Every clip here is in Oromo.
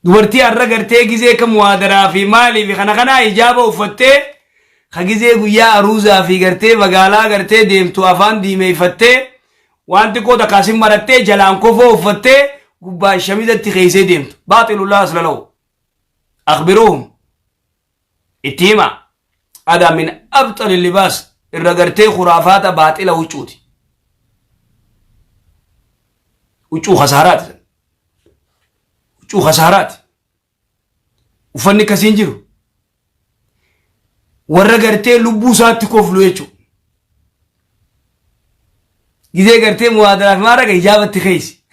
Dubartii har'a gartee gizee ka muhaadaraa fi maalii fi kana kanaa hijaaba uffattee ka gizee guyyaa aruuzaa fi gartee magaalaa gartee deemtu afaan diimeeffattee waan xiqqoo takka asin marattee jalaan kofoo uffattee gubbaan shamizatti keeysee deemtu. Baaxilullah aslalahu. Akhbiruuhum. Itti hima. Adaa min abxali libaas irra gartee khuraafaata baaxila huccuuti. Huccuu kasaaraati. Huccuu kasaaraati. Uffanni akkasii hin jiru. Warra gartee lubbuu isaatti koflu jechuudha. Gizee gartee muhaadaraaf maal raga hijaabatti keeysi.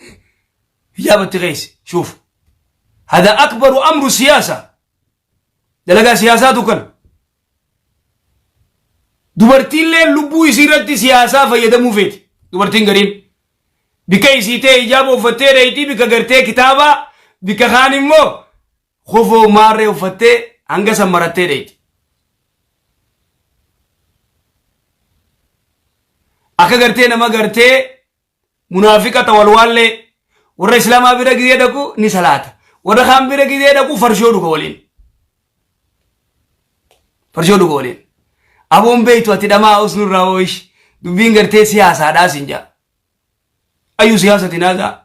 Hijaabatti keeysi. Shuuf. Hada akbaru amru siyaasa. Dalagaa siyaasaatu kana. Dubartiillee lubbuu isii irratti siyaasaa fayyadamuu feeti. Dubartiin gariin. Bika isii ta'e hijaaba uffattee reetii bika gartee kitaabaa bika kaan immoo kofoo maarree uffattee hanga san marattee dheeyti. Akka gartee nama gartee munaafiqa xawalwaallee warra islaamaa bira gizee dhaqu ni salaata. Warra kaan bira gizee dhaqu farshoo dhuga waliin. Farshoo dhuga waliin. Aboon beektu ati dhamaa usnurraa ooyish dubbiin gartee siyaasaadhaa sin jaa. Ayyu siyaasatin haadha.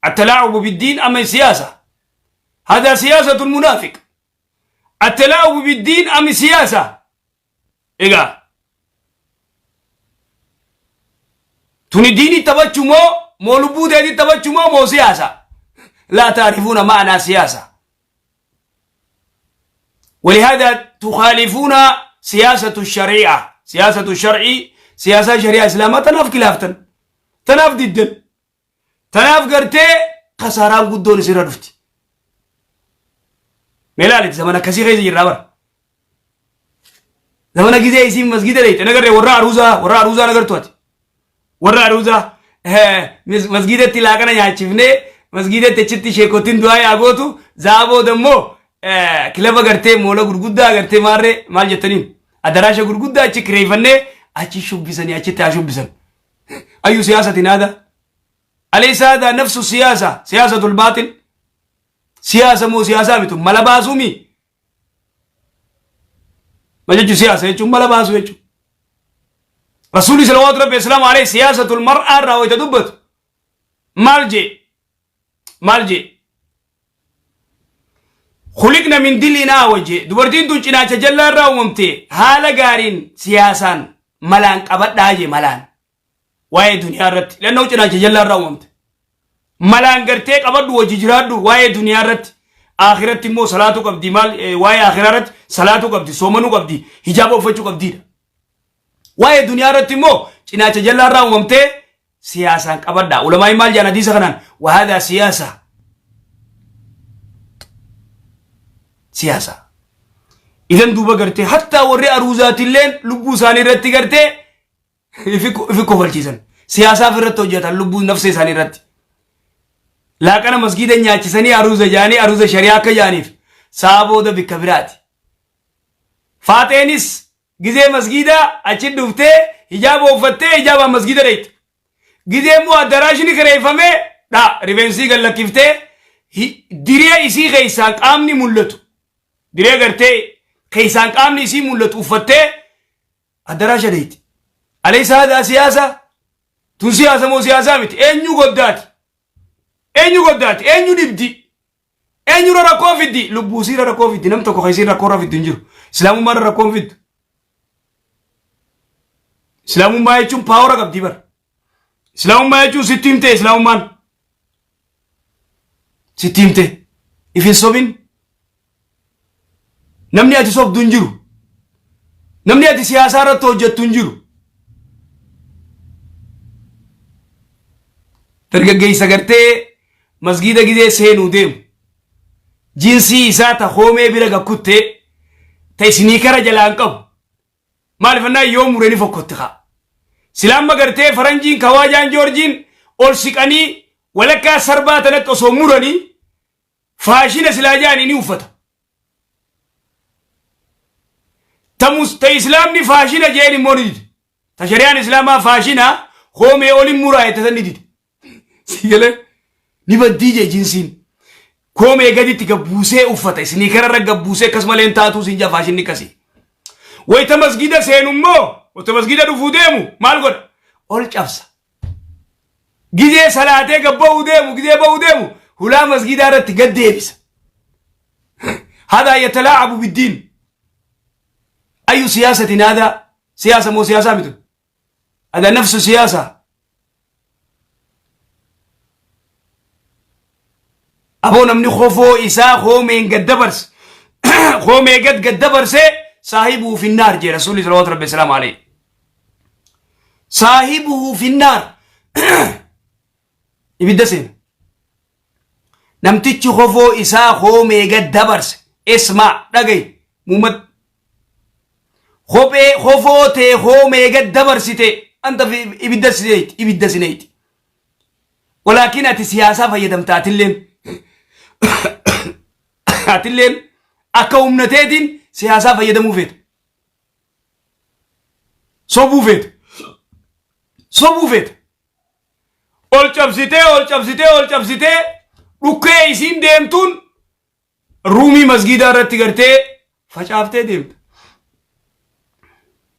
التلاعب بالدين أم السياسة هذا سياسة المنافق التلاعب بالدين أم السياسة Egaa tuni diinii taphachuu moo moo lubbuu teetii taphachuu moo moo siyaasa? Laa taarifuuna ma'anaa siyaasa. ولهذا تخالفون سياسة الشريعة سياسة الشرعي سياسة شريعة إسلامة تناف كلافتا تناف ضدا Tanaaf gartee kasaaraan guddoon isinirra dhufti. Mee ilaali zamana akkasii keessa jirraa bara. Zamana gizee isiin masgida dheeyxe nagarree warra aruuzaa warra aruuzaa nagartu ati. Warra aruuzaa masgidatti laaqana nyaachifnee masgidatti achitti sheekotiin du'aa yaa gootu zaa booda immoo kilaba gartee moola gurguddaa gartee maarree maal jettaniin adaraasha gurguddaa achi kireeffannee achi shubbisanii achitti haa shubbisan. Ayyu siyaasatiin aadaa. Alaysa hada nafsu siyaasa siyaasatul baaxil siyaasa moo siyaasaa mitu mala baasuu mi ma jechuun siyaasa jechuun mala baasuu jechuun rasuulli salawaatu rabbi islaamu alayhi siyaasatul mar'aa irraa wayita dubbatu maal jee maal jee Khuliqna min dil'in a'waj jee dubartiin tun cinaacha jallaa irraa uumamte haala gaariin siyaasaan malaan qabadhaa jee malaan waa'ee duniyaa irratti lannoo cinaacha jallaa irraa uumamte malaan gartee qabadhu wajji jiraadhu waa'ee duniyaa irratti akhiratti immoo salaatuu qabdi maal waa'ee akhiraa irratti salaatuu qabdi soomanuu qabdi hijaaba uffachuu qabdiidha waa'ee duniyaa irratti immoo cinaacha jallaa irraa uumamtee siyaasaan qabadha ulamaa'iin maal jedhan hadiisa kanaan wahaadaa siyaasa siyaasa idan duuba gartee hattaa warri aruuzaatilleen lubbuu isaanii irratti gartee ifi kofalchiisan. Siyaasaaf irratti hojjetan lubbuu nafsee isaanii irratti. Laaqana masgiida nyaachisanii aruuza jaanii aruuza shari'aa akka jaaniif sa'a booda bikka biraati. Faaxeenis gizee masgiida achi dhuftee hijaaba uffattee hijaabaan masgiida dheeyte. Gizee immoo addaraashni kireeffamee dha rifeensii gad lakkiftee diree isii keessaan qaamni mul'atu. Diree gartee keessaan qaamni isii mul'atu uffattee Addaraasha deeyti. Alaysa haadhaa siyaasa? Tun siyaasa moo siyaasaa miti? Eenyu goddaati? Eenyu goddaati? Eenyu dhibdi? Eenyurra rakkoo fiddi? Lubbuu isiirra rakkoo fiddi. Nam tokko kan isiin rakkoo irra fiddu hin jiru. Islaamummaarra rakkoo hin fiddu. Islaamummaa jechuun paawara qabdi bara. Islaamummaa jechuun sitti himte islaamummaan. Sitti himte. If hin sobin. Namni ati sobdu hin jiru. Namni ati siyaasaa irratti hojjettu hin jiru. Dargaggeessa gartee masgiida gizee seenuu deemu. Jinsii isaa ta hoomee bira gakkuttee ta isinii kara jalaan qabu. Maaliif annaa yoo mure ni fokkotti kaa. Sila amma gartee faranjiin kawaajaan joorjiin ol siqanii walakkaa sarbaa tanatti osoo muranii Faashina silaa jaani ni uffata. Ta mus ta islaamni faashina jeen immoo ni dide. Ta shari'aan islaamaa faashina hoomee olin muraa jette san ni dide. Si galee ni baddii jee jinsiin. Koomee gaditti gabbuusee uffata. Isinii kararra gabbuusee akkasumallee hin taatuu siin jaa faashinni akkasii. Wayita masgiida seenu immoo wayita masgiida dhufuu deemu maal godha? Ol cabsa. Gizee salaatee gad ba'uu deemu gizee ba'uu deemu hulaa masgiidaa irratti gad deebisa. Haadhaa yatalaacabu biddiin. Ayyu siyaasatiin haadhaa siyaasa moo siyaasaa miti? Haadha nafsu siyaasaa. Aboo namni kofoo isaa koomeen gad dabarse koomee gad gad dabarse saahibuhu finnaar jee rasuulli salawaatu rabbi salaamu alayhi. Saahibuhu finnaar ibidda seena. Namtichi kofoo isaa koomee gad dabarse ismaa dhagayi muumad kophee kofoo tee koomee gad dabarsite anta fi ibidda sineeti ibidda sineeti. Walaakin ati siyaasaa fayyadamta atilleen atilleen akka humna teetiin siyaasaa fayyadamuu feeta. Sobuu feeta. Sobuu feeta. Ol cabsitee ol cabsitee ol cabsitee dhukkee isiin deemtuun ruumii masgiidaa irratti gartee facaaftee deemta.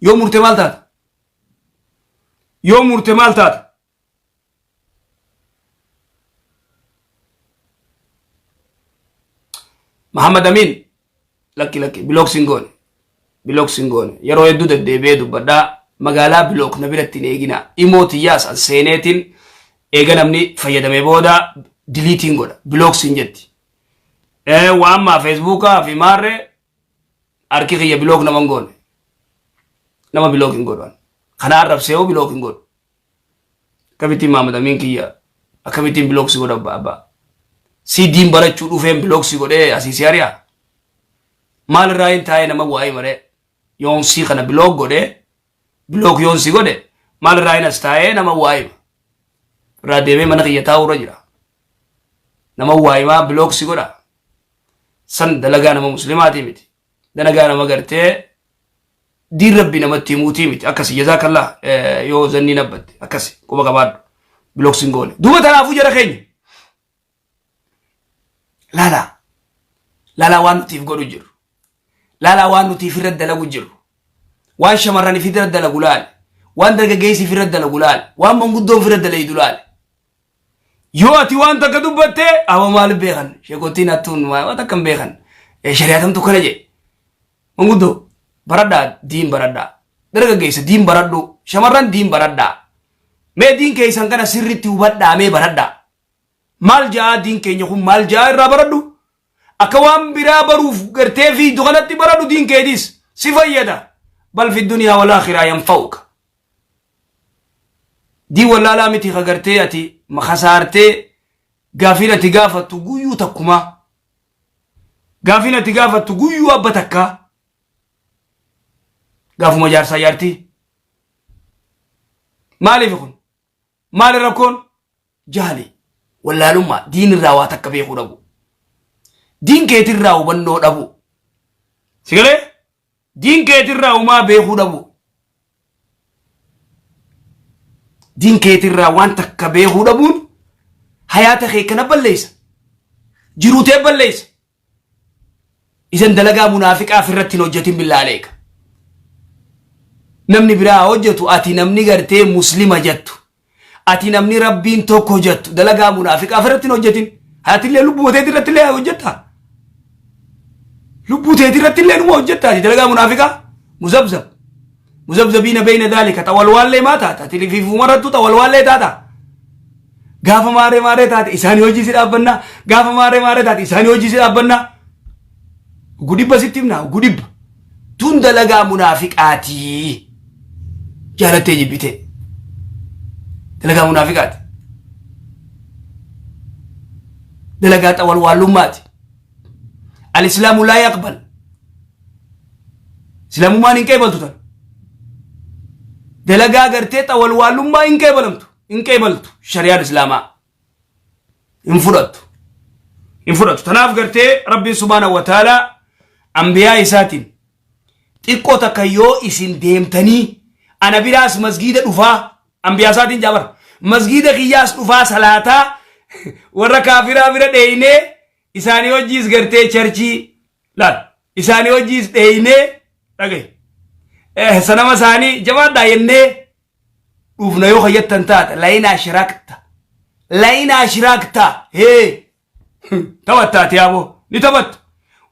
Yoo murte maal taata? Yoo murte maal taata? Muhammad Amin lakki lakki block sin goone block sin goone yeroo hedduu deddeebi'ee dubbadhaa magaalaa block na biratti hin eegina imoo tiyyaas an seeneetiin eega namni fayyadame booda diliitiin godha block sin jetti waan ammaa feesbuukaa fi maarree harki kiyya block nama hin goone nama block hin godhu kana arrabsee hoo block hin godhu Akkamittiin Maamad Amiin kiyya akkamittiin block si godha abbaa abbaa. Si diin barachuu dhufeen block si godhee asii si ari'a. Maal irraa hin taa'ee nama waa'ee maree yoon si kana block godhee block yoon si godhe maal irraa hin as taa'ee nama waa'ee irraa deemee mana kiyya taa'uu irra jira. Nama waa'ee maa block si godha. San dalagaa nama muslimaatii miti. Dalagaa nama gartee diin rabbi namatti himuutii miti akkasi jazaakallah yoo zannii nabbatte akkasi quba qabaadhu block sin goone duuba tanaafuu jara keenya laalaa laalaa waan nutiif godhu jiru laalaa waan nutiif irra dalagu jiru waan shamarran ifirra dalagu laale waan dargaggeessi ifirra dalagu laale waan manguddoon ifirra dalaydu laale yoo ati waan takka dubbatte awa maal beekan sheekottiin hattuun waan takka hin beekan shari'aatamtu kana jedhe Manguddoo baradhaa diin baradhaa. Dargaggeessa diin baradhu. Shamarran diin baradhaa. Mee diin keessan kana sirriitti hubadhaa mee baradhaa. Maal ja'aa diin keenya kun maal ja'aa irraa baradhu. Akka waan biraa baruuf gartee fiigdu kanatti baradhu diin keetis si fayyada. Bal fi duniyaa wal akhiraa yanfa'uka. Diin wallaalaa miti ka gartee ati kasaartee gaafiin ati gaafattu guyyuu takkumaa. Gaafiin ati gaafattu guyyuu abba takkaa. Gaafuma jaarsaa jaartii. Maaliif kun? Maali rakkoon? Jaali. Wallaalummaa diin irraa waa takka beekuu dhabu. Diin keetirraa hubannoo dhabu. Si galee? Diin keetirraa umaa beekuu dhabu. Diin keetirraa waan takka beekuu dhabuun hayaata kee kana balleessa. Jiruu tee balleessa. Isan dalagaa munaafiqaa ofirratti hin hojjetin billaa aleeka. Namni biraa hojjetu ati namni gartee muslima jettu. Ati namni rabbiin tokko jettu dalagaa munaafiqaa ofirratti hin hojjetin. Hatillee lubbuu teetii irratti illee hojjetta. Lubbuu teetii irratti illee numa hojjetta ati dalagaa munaafiqaa. Muzabzab. Muzabzabiina beeyna daalika xawalwaallee maa taata? Ati fiifumarrattu xawalwaallee taata. Gaafa maaree maaree taate isaanii hojii si dhaabbannaa. Gaafa maaree maaree taate isaanii hojii si dhaabbannaa. Gudibba sitti himnaa gudibba. Tun dalagaa munaafiqaatii. Jaalattee jibbitee. Dalagaa munaafiqaati. Dalagaa xawalwaallummaati. Al-Islaamu laa yaqbal. Islaamummaan hin qeebaltu tan. Dalagaa gartee xawalwaallummaa hin qeebalamtu. Hin qeebaltu shari'aan Islaamaa. Hin fudhattu. Hin fudhattu. Tanaaf gartee Rabbiin subhaanahu wa ta'aalaa ambiyaa isaatiin xiqqoo takka yoo isin deemtanii ana biraas masgiida dhufaa ambiyaa isaatiin jaabar masgiida kiyyaas dhufaa salaataa warra kaafiraa bira dheeynee Isaanii wajjiis gartee charchii laal isaanii wajjiis dheeynee dhagaye. Sanama isaanii jabaadhaa jennee dhufna yoo kayyattan taate layina ashrakta layina ashrakta hee taphattaati yaaboo ni taphatta.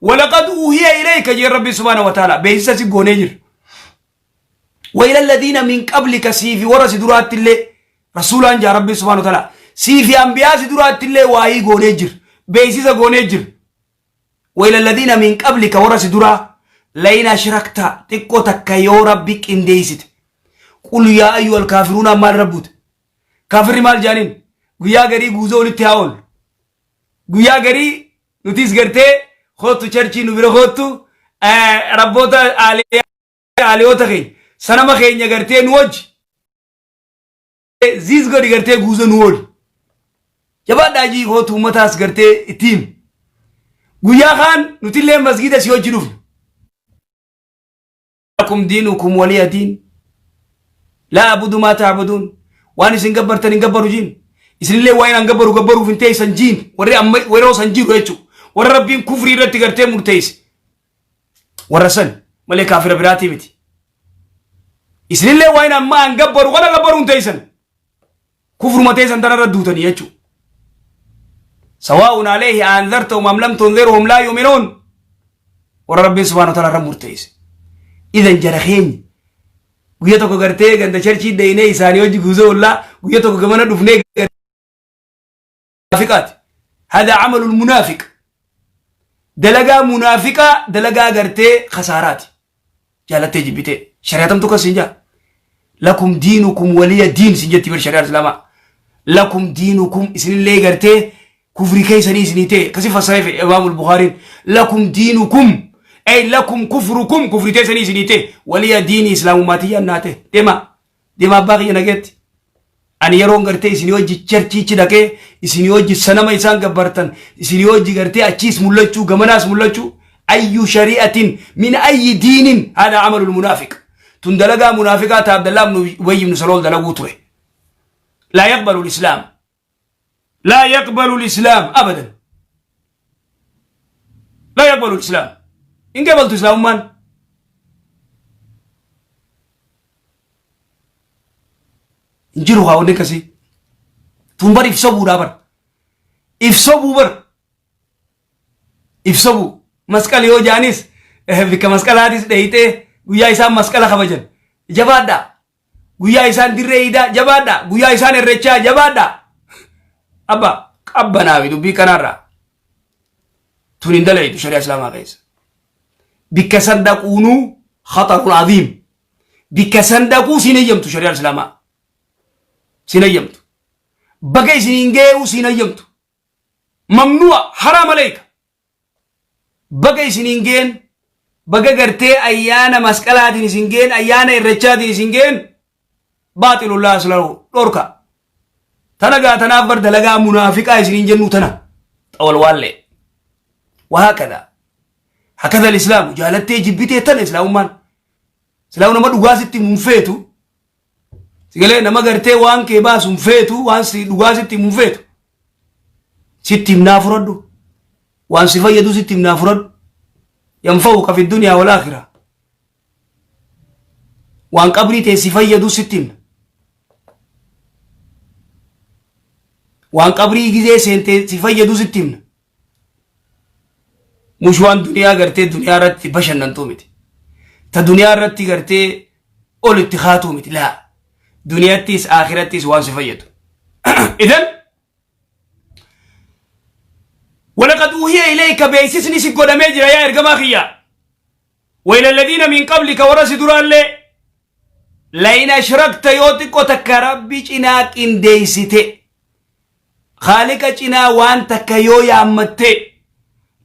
Walaqad uuhiya ilayka jee Rabbi subhaanahu wa ta'ala beeksisa si goonee jira. وإلى الذين من قبلك سيفي ورا سدرات الله رسولان جا ربي سبحانه وتعالى سيفي أنبياء سدرات الله واي غوني جر بيسيسا غوني جر وإلى الذين من قبلك ورا سدرا لئن أشركت تكو تكا يو ربك إنديست قل يا أيها الكافرون مال ربوت كافر مال جانين guyyaa garii guuzoo walitti haa oolu. Guyyaa garii nutis gartee kootu charchii nu bira kootu rabboota aaliyoota keenya sanama keenya gartee nu wajji ziis godhi gartee guuzo nu ooli. Jabaadhaa jii kootu uummataas gartee itti himi. Guyyaa kaan nutillee masgiida si wajji dhufna. Lakum diinukum waliya diin. Laa abudu maa ta'buduun. Waan isin gabbartan hin gabbaru jiin. Isinillee waan an gabbaru gabbaruuf hin teessan jiin. Warri amma yeroo san jiru jechuudha. Warra Rabbiin kufrii irratti gartee murteesse. Warra san malee kaafira biraatii miti. Isinillee waan amma an gabbaru kana gabbaruu hin teessan. Kufruma teessan tanarra duutanii jechuudha. Sawaa'un alayhi anzartahum am lam tunzirhum laa yu'minuun. Warra Rabbiin subhaanahu wa ta'ala irra murteesse. Idan jara keenya guyya tokko gartee ganda charchii deeynee isaanii hojii guuzoo ollaa guyya tokko gamana dhufnee munaafiqaati. Hada amalul munaafiq. Dalagaa munaafiqaa dalagaa gartee kasaaraati. Jaalattee jibbitee. Shari'atamtu kan siin jaa. Lakum diinukum waliya diin siin jetti bar shari'aan islaamaa. Lakum diinukum isinillee gartee kufrii keessanii isinii ta'e kasi fassaree fedhe Imaamul Bukaariin. Lakum diinukum ay lakum kufrukum kufrii teessanii isinii ta'e waliya diinii islaamummaa tiyyaan naa ta'e. Deemaa deemaa abbaa kiyya nageetti. Ani yeroon gartee isinii wajji charchiichi dhaqee isinii wajji sanama isaan gabbartan isinii wajji gartee achiis mul'achuu gamanaas mul'achuu ayyu shari'atin min ayyi diinin hada amalul munaafiq tun dalagaa munaafiqaa ta Abdallah ibn Ubayy ibn Salool dalaguu ture laa yaqbalu lislaam laa yaqbalu lislaam abadan laa yaqbalu lislaam hin qabaltu islaamummaan Hin jiru haa wanni akkasii. Tun bar if sobuudhaa bar. If sobuu bar. If sobuu. Masqala yoo jaanis bikka masqalaatis dheeyxee guyyaa isaan masqala kabajan. Jabaadhaa. Guyyaa isaan dirree iidaa jabaadhaa. Guyyaa isaan irrechaa jabaadhaa. Abba qabbanaafi dubbii kanaarraa. Tun hin dalaytu shari'a islaamaa keessa. Bikka san dhaquunuu khatarun aziim. Bikka san dhaquu siin eeyyamtu shari'aan islaamaa. Siin eeyyamtu. Baga isiniin ga'ee'uu siin eeyyamtu. Mamnu'a haraam aleeka. Baga isiniin ga'een baga gartee ayyaana masqalaatiin isin ga'een ayyaana irrechaatiin isin ga'een baaxilullaa aslahu dhorka. Tana gaa tanaaf bar dalagaa munaafiqaa isiniin jennuu tana. Xawalwaallee. Wahaakada. Hakada islaamu jaalattee jibbitee tana islaamummaan. Silaa nama dhugaa sitti himu hin feetu. Sigalee nama gartee waan kee baasu hin feetu waan si dhugaa sitti himu hin feetu. Sitti himnaa fudhadhu. Waan si fayyadu sitti himnaa fudhadhu. Yanfa'u ka fi duniyaa wal aakhira. Waan qabrii tee si fayyadu sitti himna. Waan qabrii gizee seentee si fayyadu sitti himna. Mush waan duniyaa gartee duniyaa irratti bashannantuu miti. Ta duniyaa irratti gartee ol itti kaatuu miti. Laa. Duniyattis akhirattis waan si fayyadu. Idan walaqad uuhiya ilayka beeksisni si godhamee jira yaa ergamaa kiyya. Wa ila alladhiina min qablika warra si duraallee lain ashrakta yoo xiqqoo takka rabbi cinaa qindeessite Khaaliqa cinaa waan takka yoo yaammatte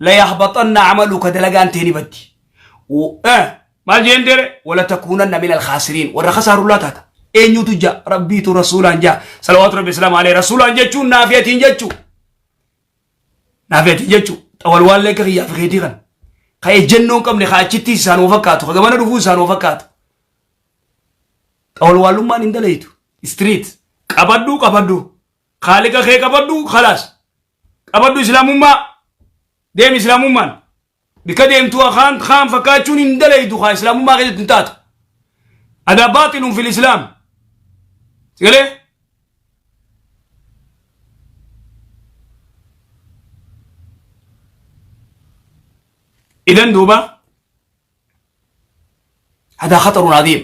la yahbaxanna amaluka dalagaan tee ni baddi. Maal jeen deere wala takuunanna min alkhaasiriin warra khasaarullaa taata. Eenyutu ja rabbiitu rasuulaan ja salawaatu rabbi islaam alayhi rasuulaan jechuun naafiyatiin jechuu. Naafiyatiin jechuu xawalwaallee akka kiyyaa fi keetii kana. Ka ejjennoo hin qabne ka achittis isaanuma fakkaatu ka gamana dhufuu isaanuma fakkaatu. Xawalwaallummaan hin dalaytu. Street qabadhu qabadhu. Khaaliqa kee qabadhu khalaas. Qabadhu islaamummaa. Deemi islaamummaan. Bikka deemtu kaan kaan fakkaachuun hin dalaydu kaa islaamummaa keessatti hin taatu. Adaa baaxiluun fil islaam. Sigalee? Idan duuba hadaa khaxarun adiim.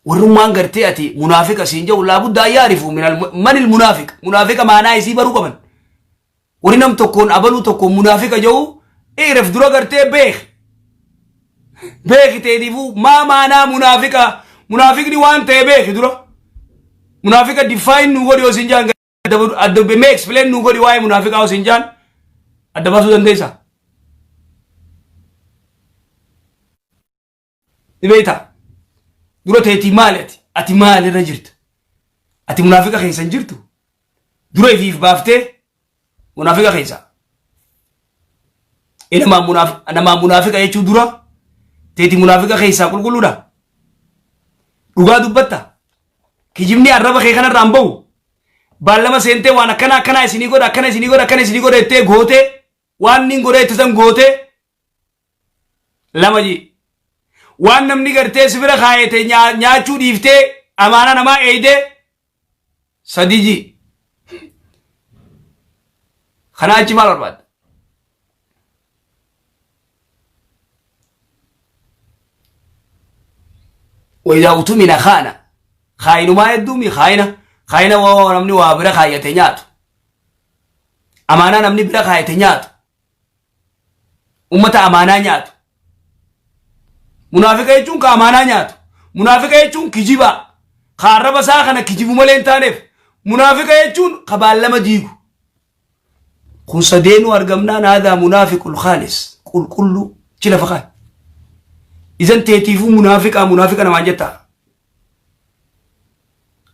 Warrummaan gartee ati munaafiqa siin jedhu laabudda an yaarifu min manil munaafiq munaafiqa maanaa isii baruu qaban. Warri nam tokkoon abaluu tokkoon munaafiqa jedhu eeref dura gartee beek. Beeki teetiifuu maa maanaa munaafiqa munaafiqni waan ta'e beeki dura. Munaafiqa define nu godhi osoo hin jaan adda mee explain nu godhi waa'ee munaafiqaa osoo hin jaan adda baasuu dandeessaa. Ni beektaa? Dura teetii maali ati? Ati maalirra jirta? Ati munaafiqa keessa hin jirtu? Dura ifiif baaftee munaafiqa keessa. Namaa munaafiqa jechuu dura teetii munaafiqa keessaa qulqulluudha. Dhugaa dubbatta. Kijibni arraba kee kanarraa hin bahu. Baallama seentee waan akkana akkanaa isinii godha akkana isinii godha akkana isinii godha jettee gootee waan inni godha jette san gootee lama jee waan namni gartee si bira kaayete nyaachuu dhiiftee amaanaa namaa eeydee sadii jee kanaa achi maal barbaadda? Waydaa utumina kaana kaayinumaa hedduumi kaayina kaayina waa namni waa bira kaayate nyaatu amaanaa namni bira kaayate nyaatu Ummata amaanaa nyaatu. Munaafiqa jechuun ka amaanaa nyaatu. Munaafiqa jechuun kijibaa. Ka arraba isaa kana kijibu malee hin taaneef. Munaafiqa jechuun ka baallama diigu. Kun sadeenuu argamnaan haadaa munaafiqul khaalis qulqulluu chi lafa kaan. Isan teetiifuu munaafiqaa munaafiqa namaan jettaa.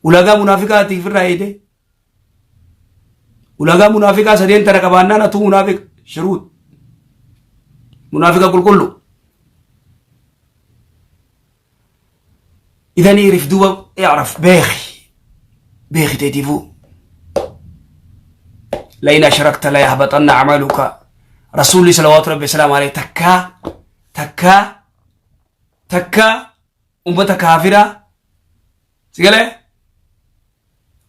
Ulaagaa munaafiqaa ati ofirraa eegdee. Ulaagaa munaafiqaa sadeen tana qabaannaan atuu munaafiqa shuruut. Munaafiqa qulqullu. Idan irif duuba i'raf beeki. Beeki teetiifuu. Lain ashrakta la yahbaxanna amaluka. Rasuulli salawaatu rabbi salaamu alayhi takkaa takkaa takkaa ummata kaafiraa si galee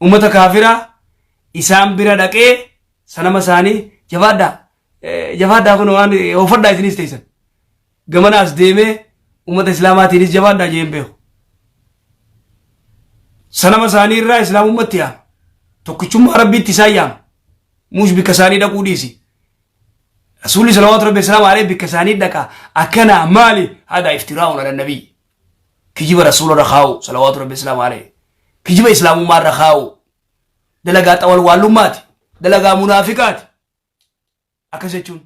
ummata kaafiraa isaan bira dhaqee sanama isaanii jabaadhaa jabaadhaa kun waan oofadhaa isinis teessan gamana as deemee ummata islaamaatiinis jabaadhaa jeen beeku sanama isaanii irraa islaamummatti yaama tokkichummaa rabbiitti isaan yaama muush bikka isaanii dhaquu dhiisi Rasuulli salawaatu rabbi salaamu alayhi bikka isaanii dhaqa akkana maali hada iftiraa'un ala nabii kijiba rasuula irra kaa'u salawaatu rabbi salaamu alayhi kijiba islaamummaa irra kaa'u dalagaa xawalwaallummaati dalagaa munaafiqaati akkas jechuun.